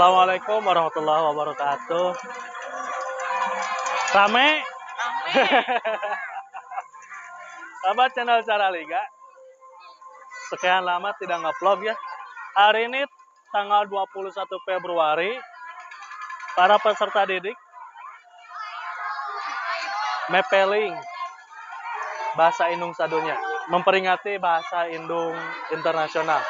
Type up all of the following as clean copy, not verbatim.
Assalamualaikum warahmatullahi wabarakatuh. Rame? Rame. Sahabat channel Cara Liga. Sekian lama tidak ngevlog ya. Hari ini tanggal 21 Februari, para peserta didik mepeling bahasa Indung sadunya, memperingati bahasa Indung internasional.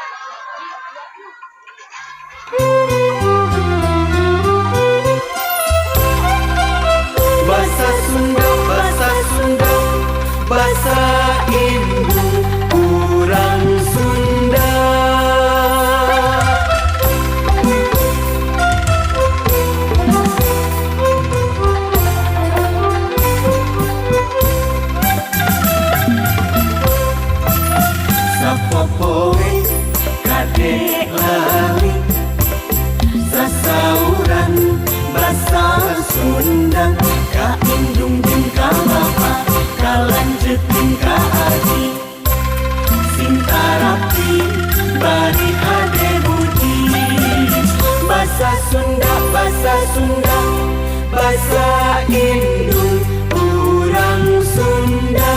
Bahasa Sunda, bahasa Sunda, bahasa Indung, urang Sunda. Sapopoe kadek lali, sasauran basa Sunda, ka indung jeung ka bapa, ka lanceuk jeung ka aji, sing tarapti bari hade budi. Basa Sunda, basa Sunda, basa Indung, urang Sunda.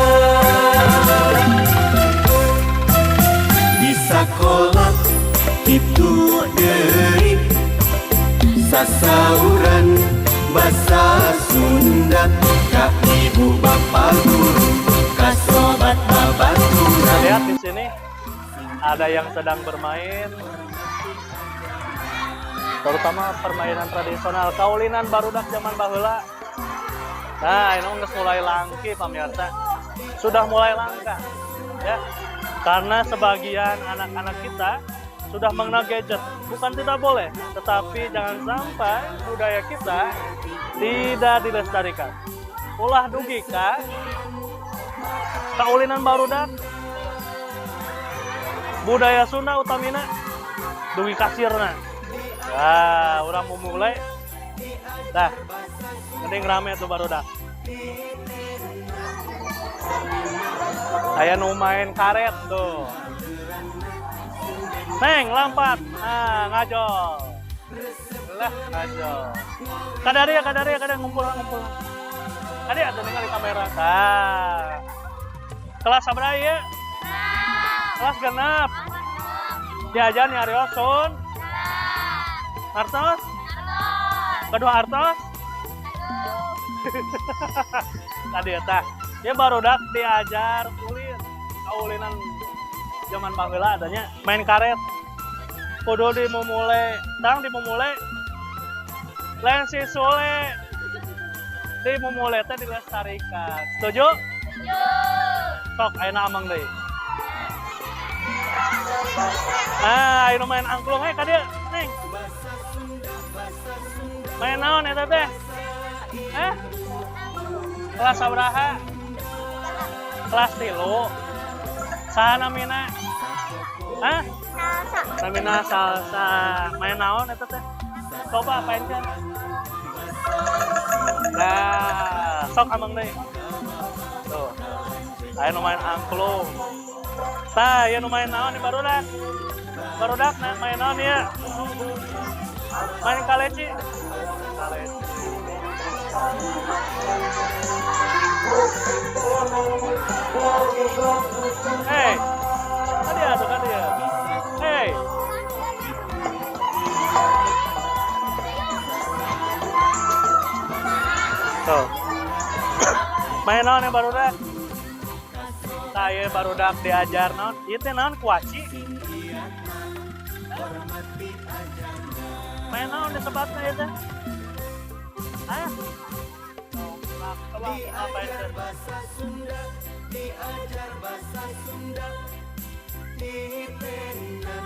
Di sakola kitu deui, sasauran basa Sunda, ka ibu bapa guru, ka sobat babaturan. Lihat di sini ada yang sedang bermain, terutama permainan tradisional kaulinan barudak zaman baheula. Nah, ini geus mulai langka, pamirsa, sudah mulai langka ya, karena sebagian anak-anak kita sudah mengenal gadget. Bukan tidak boleh, tetapi jangan sampai budaya kita tidak dilestarikan. Ulah dugi ka kaulinan barudak budaya Sunda, utamina dugi ka sirna. Nah, urang mau mulai. Nah, mending rame tuh barudak. Aya nu main karet tuh. Neng, lompat. Nah, ngajol. Lah, ngajol. Kadaria, kadaria, kadaria, ngumpul, ngumpul. Kadaria tuh ningali kamera. Nah. Kelas sabaraha ya? Kelas 6. Diajar nyarios sun. Artos? Kedua artos? Tadi ya tah. Ya barudak diajar ulin. Kaulinan zaman baheula adanya main karet. Kudu dimumule, tang dimumule. Lain si Sule. Dimumule teh dilestarikan. Setuju? Sok ayeuna amang deui. Ah, ayeuna main angklung ka dieu, Neng. Main naon eta teh? Eh? Kelas sabaraha? Kelas 3. Saha namina? Hah? Namina Salsa. Main naon eta teh? Coba mainkan. Nah, sok amang deui. Tuh. Aya nu main angklung. Tah, ieu nu main naon nih barudak? Barudak nah, main naon ieu? Main kaleci. Kaleci. Hey, kan dia tuh kan dia. Hey. Tuh. Main naon yang barudak? Tah, ieu barudak diajar naon? Ieu teh naon kuaci? Main naon disebatna ieu teh? Hah? Coba apa itu? Bahasa Sunda, diajar bahasa Sunda, dipena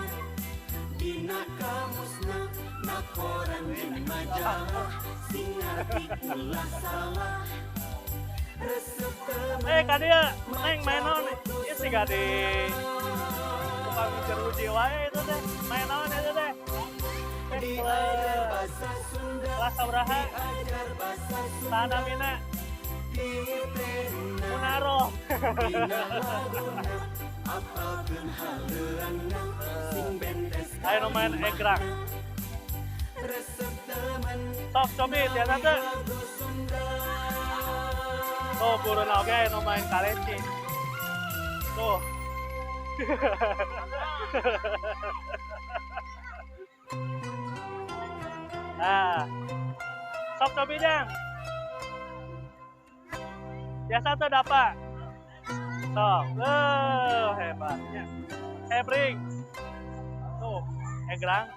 dina kamusna, na koran jeung majalah, sing ngarti ulah salah. Resep teu Eh, ka dieu, Neng, main naon? Ieu siga di tukang jeruji wae itu teh. Main naon itu teh? Diajar bahasa Sunda, Kelas sabaraha? Diajar bahasa Sunda, Saha namina? Dipena Munaro. Dina laguna, apalkeun haleuranna, sing bentes. Ayo nu main egrang. Sok cobi tiasa teu? Tuh guruna oge nu main kaleci. Tuh. Nah, sok cobi jang. Biasa tuh dapat. Sok, hebatnya. Hebring. Tuh, egrang.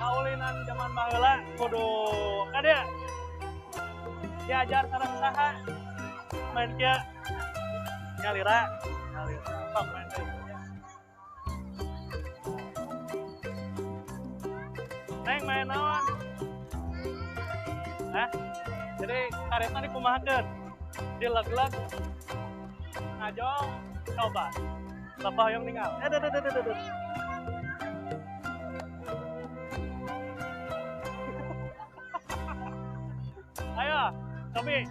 Kaulinan zaman baheula kudu kadieu. Diajar sareng saha? Main kieu. Nyalira, nyalira. Sok main deui. Neng main naon? Hah? Jadi karetna dikumahakeun? Dileg-leg ngajong coba. Bapak hoyong ningal. Duh. Ayo, cobi.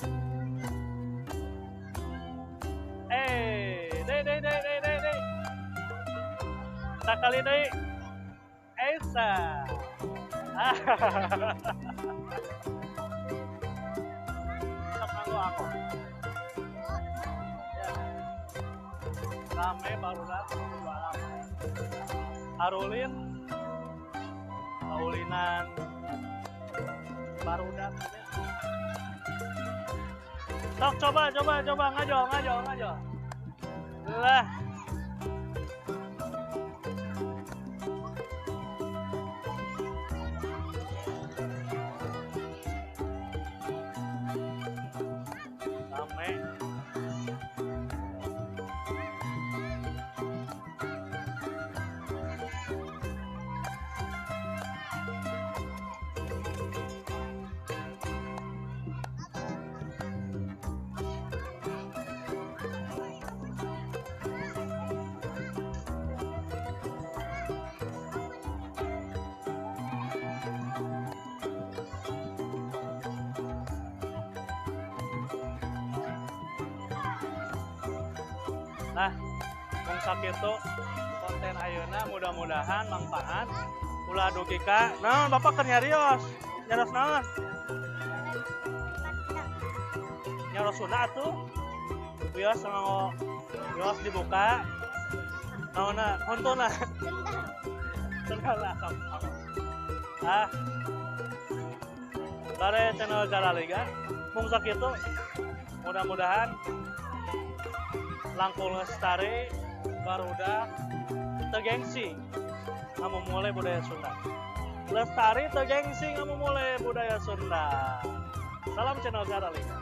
Deh. Sakali deui. Esa. Sok nganggo aku. Ya. Rame barudak kudu alam. Arulin, kaulinan barudak. Sok coba ngajol. Lah. Rame. Nah, mung sakitu konten ayeuna mudah-mudahan manfaat. Ulah dugi ka naon Bapak keur nyarios? Nyarios naon? Nyarios Sunda atuh. Wios nganggo wios dibuka. Naonna? Hontona. Sendal lah. Ah. Bare channel Jaraliga. Mung sakitu mudah-mudahan langkung lestari barudak tegengsi ngamumule budaya Sunda. Lestari tegengsi ngamumule budaya Sunda. Salam channel Jaraliga.